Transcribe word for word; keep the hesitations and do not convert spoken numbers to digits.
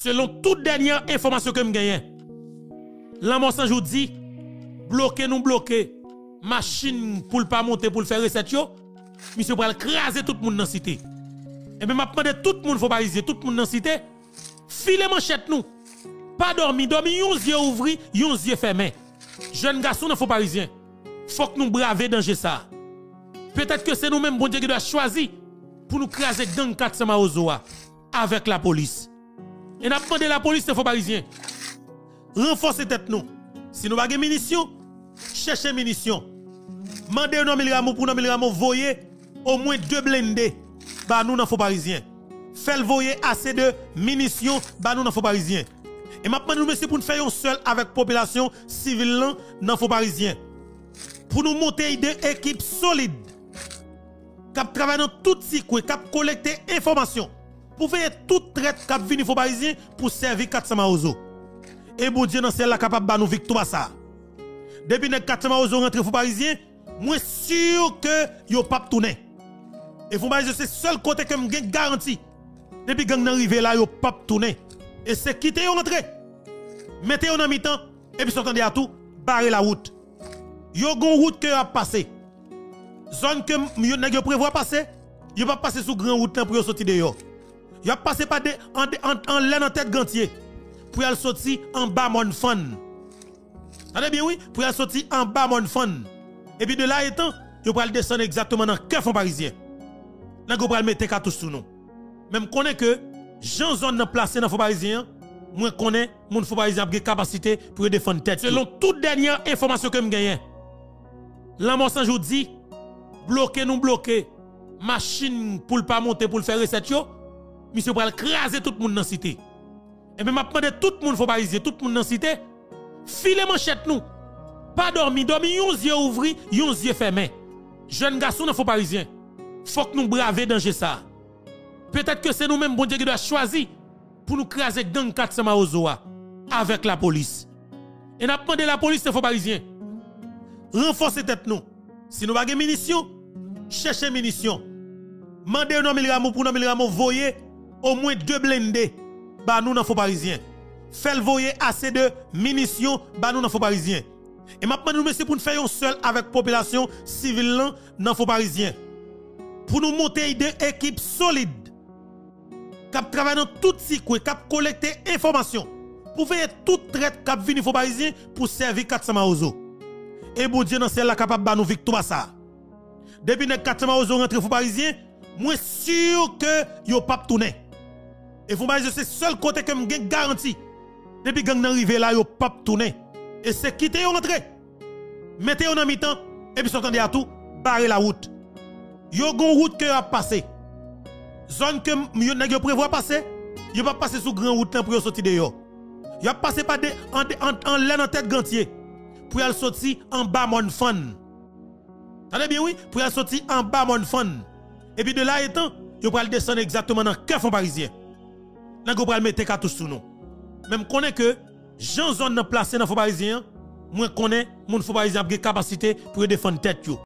Selon tout dènyè enfòmasyon ke m genyen, Lanmò San Jou di, bloke nou bloke machin pou l pa monte pou l fè resèt yo, misye pral kraze tout moun nan Site. Ebyen, m ap mande tout moun Fon Parizyen, tout moun nan Site, file manchèt nou. Pa dòmi, dòmi yon zye ouvri, yon zye fèmen. Jèn gason nan Fon Parizyen, fòk nou brave danje sa a. Petèt ke se nou menm Bondye gen dwa chwazi pou nou kraze gang kat san Mawozo a avèk lapolis. E n ap mande lapolis nan Fon Parizyen, ranfòse tèt nou. Si nou pa gen minisyon, chèche minisyon. Mande Normil Rameau pou Normil Rameau voye omwen de blende ba nou nan Fon Parizyen. Fè l voye ase de minisyon ba nou nan Fon Parizyen. E m ap mande nou mesye pou n fè yon sèl avèk popilasyon sivil lan nan Fon Parizyen. Pou nou monte de ekip solid k ap travay nan tout ti kwen, k ap kolekte enfòmasyon pou veye tout trèt k ap vini Fon Parizyen pou sèvi kat san Mawozo. E Bondye nan syèl la kapab ba nou viktwa sa a. Depi nèg kat san Mawozo rantre Fon Parizyen, mwen si ke yo p ap tounen. E Fon Parizyen se sèl kote ke m gen garanti. Depi gang nan rive la, yo p ap tounen. E se kite yo antre. Mete yo nan mitan, epi sa w tande a tou, bare lawout. Yo gon wout ke y ap pase. Zòn ke m- yo, nèg yo prevwa pase, yo p ap pase sou gran wout lan pou yo soti deyò. Y ap pase pa de, an, an, anlè nan tèt Gantye pou y al soti anba Mòn Fann. Tande byen wi, pou y al soti anba Mòn Fann. Epi de la etan, yo pral desann egzakteman nan kè Fon Parizyen. Nèg yo pral mete katouch sou nou. Men m konnen ke jan zòn nan plase nan Fon Parizyen an, mwen konnen moun Fon Parizyen ap gen kapasite pou yo defann tèt yo. Selon tout dènyè enfòmasyon ke m genyen, Lanmò San Jou di, bloke nou bloke machin pou l pa monte pou l fè resèt yo, misye pral kraze tout moun nan Site. Ebyen, m ap mande tout moun Fon Parizyen, tout moun nan Site, file manchèt nou. Pa dòmi, dòmi yon zye ouvri, yon zye fèmen. Jèn gason nan Fon Parizyen, fòk nou brave danje sa a. Petèt ke se nou menm Bondye gen dwa chwazi pou nou kraze gang kat san Mawozo a avèk lapolis. E n ap mande lapolis nan Fon Parizyen, ranfòse tèt nou. Si nou pa gen minisyon, chèche minisyon. Mande Normil Rameau pou Normil Rameau voye omwen de blende ba nou nan Fon Parizyen. Fè l voye ase de minisyon ba nou nan Fon Parizyen. E m ap mande nou mesye pou n fè yon sèl avèk popilasyon sivil lan nan Fon Parizyen. Pou nou monte de ekip solid k ap travay nan tout ti kwen, k ap kolekte enfòmasyon pou veye tout trèt k ap vini Fon Parizyen pou sèvi kat san Mawozo. E Bondye nan syèl la kapab ba nou viktwa sa a. Depi nèg kat san Mawozo rantre Fon Parizyen, mwen si ke yo p ap tounen. E Fon Parizyen se sèl kote ke m gen garanti. Depi gang nan rive la, yo p ap tounen. E se kite yo antre. Mete yo nan mitan, epi sa w tande a tou, bare lawout. Yo gon wout ke y ap pase. Zòn ke m- yo, nèg yo prevwa pase, yo p ap pase sou gran wout lan pou yo soti deyò. Y ap pase pa de, an, an, anlè nan tèt Gantye pou y al soti anba Mòn Fann. Tande byen wi, pou y al soti anba Mòn Fann. Epi de la etan, yo pral desann egzakteman nan kè Fon Parizyen. Nèg yo pral mete katouch sou nou. Men m konnen ke jan zòn nan plase nan Fon Parizyen an, mwen konnen moun Fon Parizyen ap gen kapasite pou yo defann tèt yo.